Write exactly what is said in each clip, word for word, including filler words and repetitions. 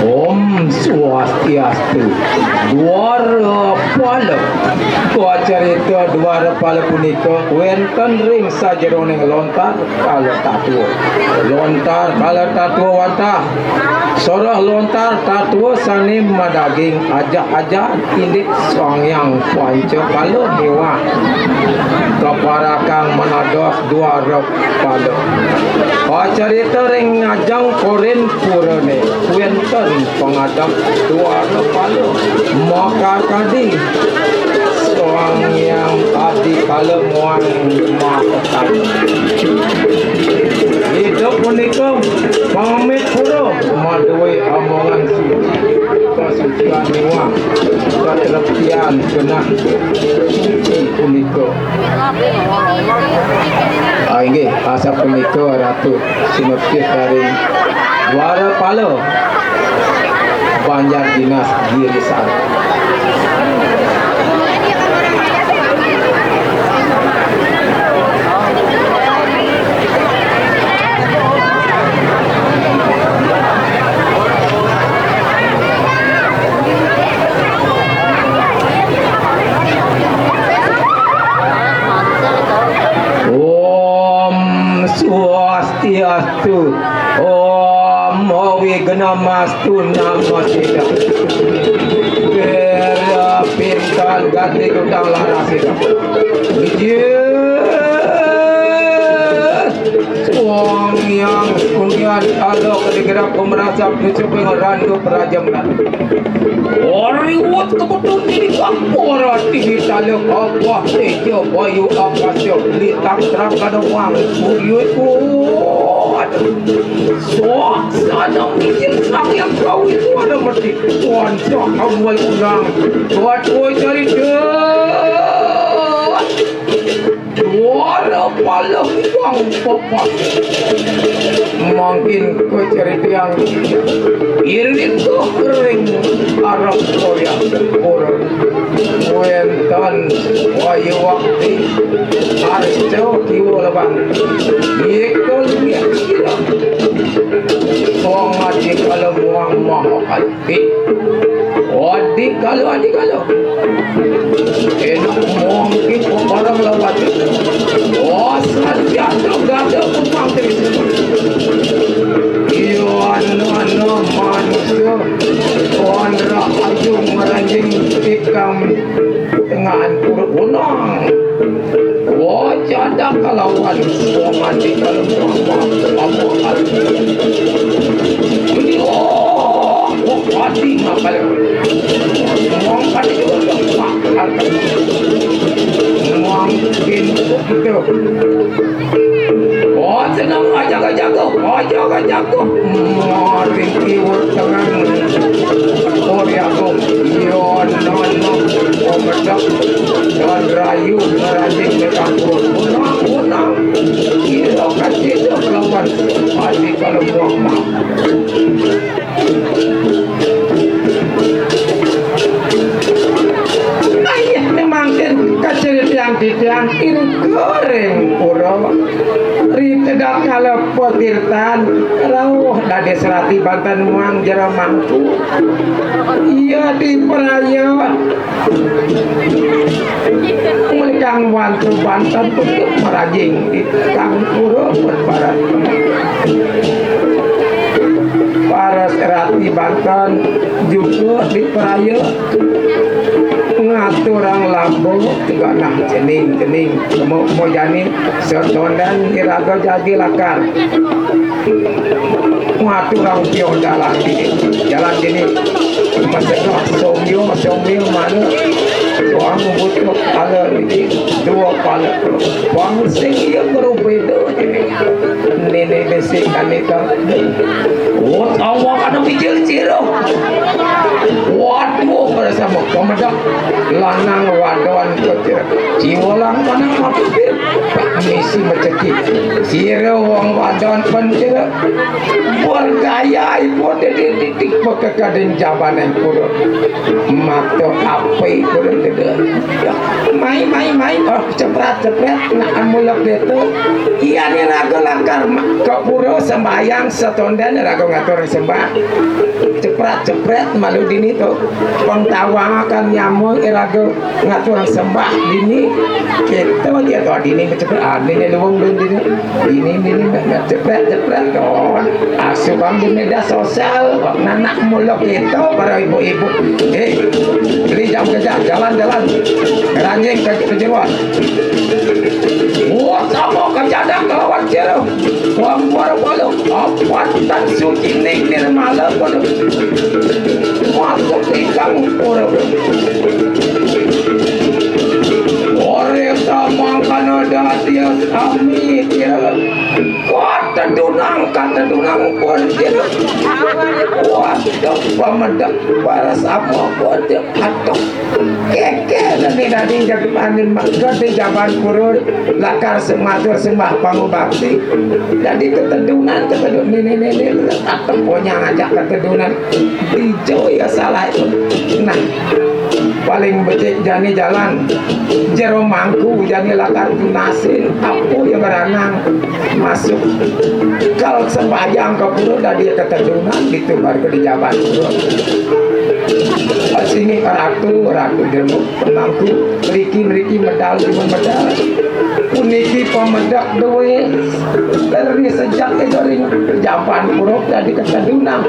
Om Swastiastu. Dwara Pala. Kacarita Dwara Pala punika wénten ring sajeroning lontar kala tatwa. Lontar kala tatwa wantah. Soroh lontar tatwa sané madaging ajah-ajah indik Sang Hyang Panca Kala miwah kaparakang manados Dwara Pala. Kacarita ring ngajeng korin purané wénten pangadeg Dwara Pala makarkadi Sang Hyang Adi Kala muang Mahakala. Ida punika pamit pura madué amongan suci, kasucian miwah katreptian genah suci punika. Ah, inggih, asapunika Ratu sinepih ring Dwara Pala Banjar Dinas Girisan. Om Swastiastu. Om Awignamastu Namo Siddham. Kira pintan ganti kutang laras itu. Yes. Wong yang kundian alok digerap pemerasap disupi ngerandu perajam. Riwut kebetun di kampur tinggi tala kabah teja bayu akasa litang terang kada wang. Uyuy kuat. Sok sana mikir sang yang kau itu ada mesti. Tuan sak awal ulang. Buat kau cari dah. Dwara Pala Hyang Pepat. Mangkin kacaritiang iring ring arep Korea Pura. Wénten wayu wakti arca kiwa lebang. Yékul ngiak sira. Wong adi kala muang maha kali. Ih, adi kala, adi kala. Enak mungkin barang lewat. Oh, saja tu gada pun mangkir. Iyo, anak-anak manusia. Tuan rahayu meranjing ikam. Tengah puruk gunung. Wajah dah kalawan suami kalau mama apa hal. Ini oh, oh, hati ngapal. Ngomong pada juga tempat. Ngomong pintu kita. Oh, senang aja jago, aja jago. Maring kiwur tengan. Korea ko. Iyo, nono. Komedak. Dan rayu, ngerajin, mekampur. Unang, unang. Iyo, kasih itu lawan. Hati kalau buang mah. Ayah memang kan kacil tiang titiang ing goreng pura. Ritedak kala potirtan rauh dadi serati banten muang jero mangku. Iya di peraya. Melikang wantu banten tutup merajing di kang pura berbarat. Para serati banten juga di peraya ngaturang lambung ganah cening-cening mau jani setondan iraga jagi lakar. Ngaturang pio jalan dini, jalan dini masegah somio somio mana tuang butuh pala dini dua pala bang sing iya berbeda dini. Nini bisi kami kang. Oh, tawa kada picil ciro. Waduh, pada sama pemedak lanang wadon kecil. Ciwalang panang mapipir. Isi mecekik. Sira wong wadon pun sira. Bergaya ibu didik-didik pekekading jabaning pura. Mata api pura gede. Mai, mai, mai. Oh, ceprat, ceprat. Nak mulek gitu. Iya ni raga lakar ma-, ke pura sembahyang setondan raga ngatur sembah. Ceprat, ceprat malu dini tu. Pengtawakan nyamuk iraga ngatur sembah dini. Kita dia tu dini cepet, ah, dini luwung dini. Dini, dini, cepet, cepet. Oh, asupan di media sosial, kok nanak mulu kita para ibu-ibu. Eh, beli jam kerja, jalan-jalan. Ranjing ke kejeruan. Wah, sama kerja dah kawan kira. Wang baru balu. Apatan suci ning nirmala kono. Masuk ingkang pura. Ore samangkana dadia sami dia. Katedunang, katedunang pun dia. Waduh, pamedak para sama pun dia. Aduh. Keke nani nani jadi panin mak-, jadi jaban pura lakar sematur sembah pangubakti. Jadi ketedunan, ketedun nini nini tetep punya ngajak ketedunan. Ijo ya salah itu. Nah, paling becik jani jalan jero mangku jani lakar tunasin apa yang beranang masuk. Kal sembahyang ke pura dadi ketedunan gitu baru di jaban pura. Sini ratu, ratu jenguk, pemangku, mriki, mriki, medal, timun medal. Puniki pemedek duwe. Dari sejak itu ring jaban pura dadi ketedunan.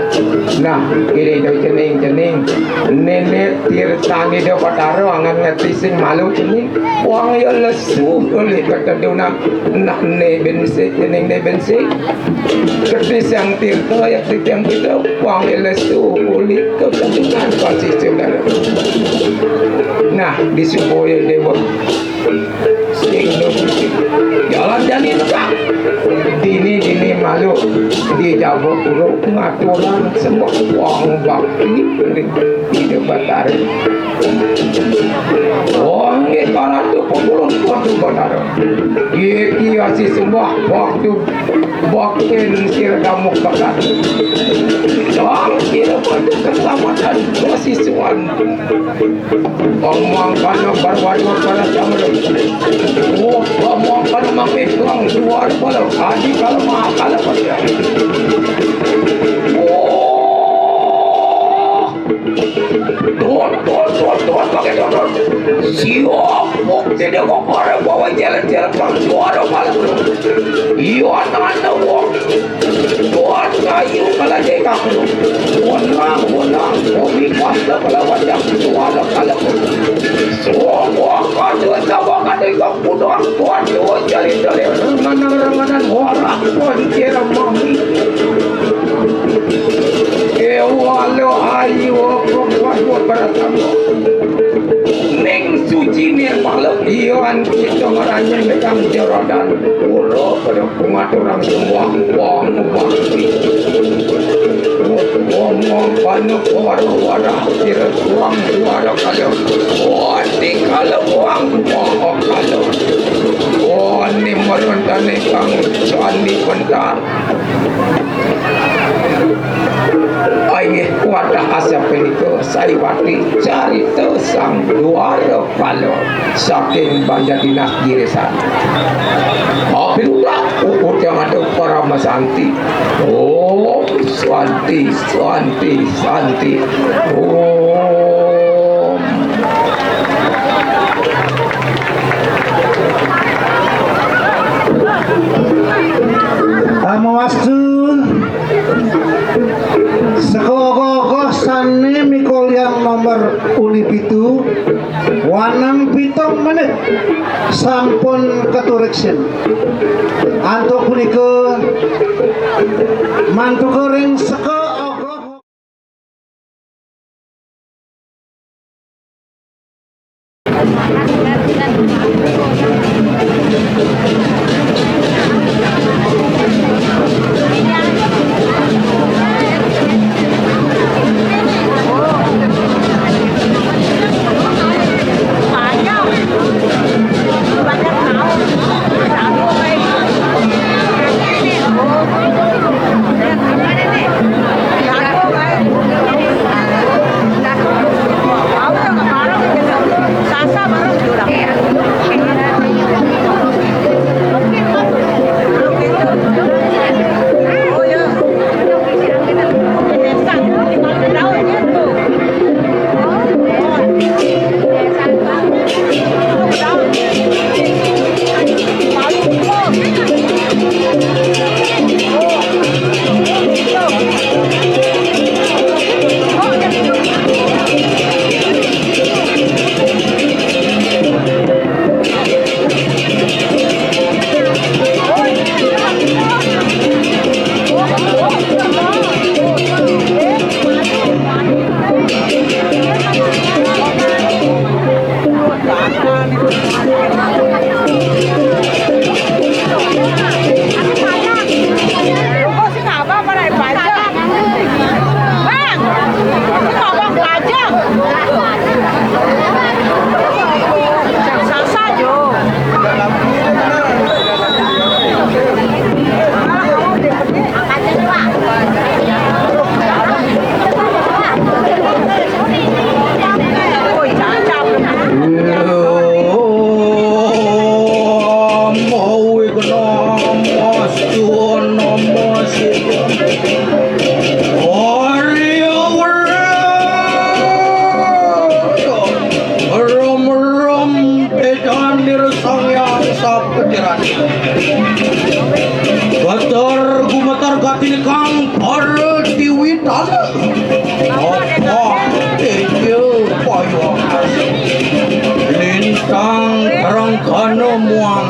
Nah, kiri do cening-cening. Nenek tirtani do pataro angan ngeti sing malu cening. Wong ya lesu oleh ketedunan. Nah, ne bensik, cening ne bensik. Kedis yang tirta, ya kedis yang tirta, wong lesu, kulit, kepentingan, konsisten, dan nah, di supaya dewa. Sing nu, jalan jani tegak. Dini, dini malu, di Jawa Pura, ngaturan semua wong bakti, di Batara. Oh, nggih, Ratu Pemulung, Ratu Batara. Iki asih sembah waktu bakin sira damuk pekat. Wong sira pada keselamatan, masih suan. Omong kana barwadu para samara. Oh, omong kana mangke tuang suar pala. Adi kalau mahal pala. Oh. Tuan, tuan, tuan, tuan, pakai tuan, tuan. Siap, bukti dia kok pada bawa jalan-jalan bang suara malam. Iya, nana wong. Tuan kayu kalau dia kaku. Wenang, wenang, kopi pasta kalau wajah suara kalau. Semua kata sama kata yang putar, tuan, tuan, jalan-jalan. Renganan, renganan, warak, tuan, kira mami. Kewala ayu perempuan dua belas tahun. Ning suci nirmala iwan kita ngeranjang dengan jeradan. Pura pada pengaturan semua wong bakti. Ngomong pada wara-wara kira tuang suara kalau. Wati kalau wong mau kalau. Wani merontane kang candi bentar. Inggih kuatah asya punika saiwati carita Sang Dwara Pala saking Banjar Dinas Girisan. Apirulah uut yang ada Parama Santi. Om Santi, Santi, Santi. Om. Amawastu. Saka ogoh-ogoh sane mikoliang nomor uni pitu, wanang pitung menit sampun katureksin. Antuk punika mantuka ring seka ogoh.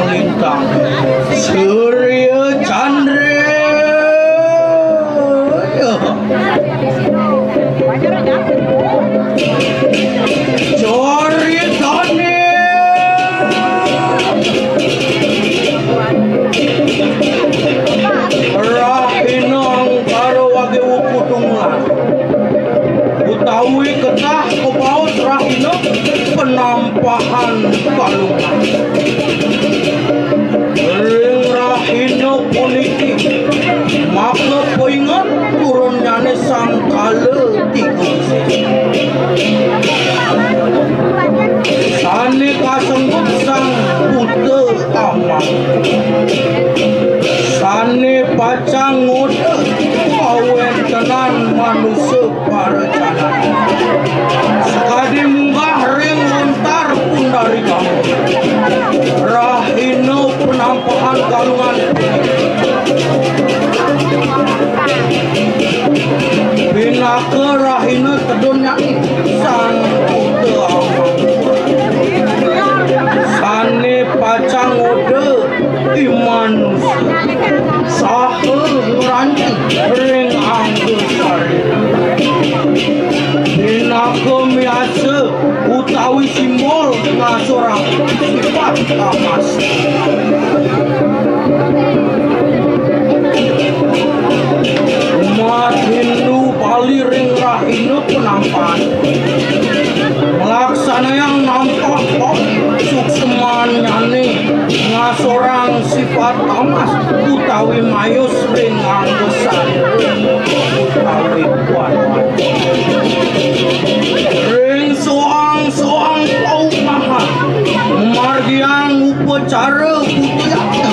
Lintang Surya Chandra. Caritané rahina angkara wagéwu kutunggal, utawi ketah kabaos rahina penampahan kalungan. Ring rahina puniki maka painget turunnyane Sang Kala Tiga Sisi. Sane kasebut Sang Buta Amang. Sane pacang ngoda kawentenan manusa para jana. Sakadi munggah ring lontar Pundarikama, rahina penampahan kalungan pinaka rahina tedunnyane Sang Buta Amang. Sane pacang ngoda imanusa saha ngranjing ring angga sarira. Pinaka miasa utawi simbol ngasorang sipat tamas. Umat Hindu Bali ring rahina penampahan nglaksanayang nampah suksmannyane ngasorang sipat tamas utawi mayus ring angga sarira utawi kuat. Ring soang-soang paumahan margiang upacara buti akti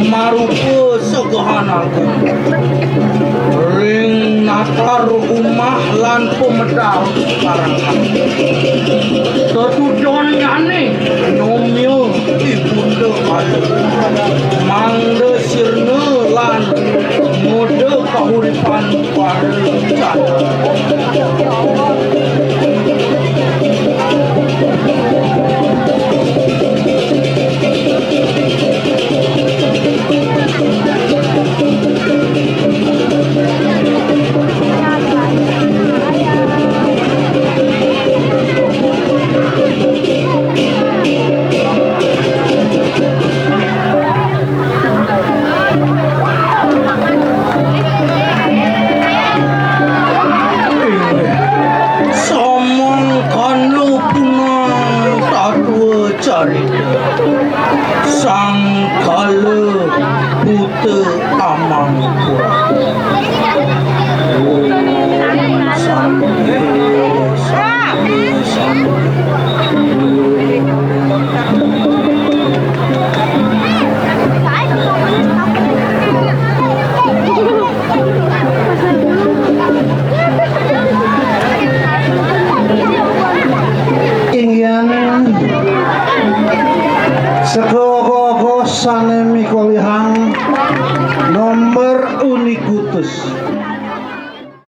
marupa segehan agung. Ring natar umah lan pamedal parangan. Tetudonnyane nomya ibunda ayu. Mangda sirna lan ngoda kahuripan para jana. Samangkana punang tatua carita Sang Kala Buta Amangkurat. Om Santi, Santi, Santi. Inggih, saka ogoh-ogoh sane mikolihang nomor unikutus.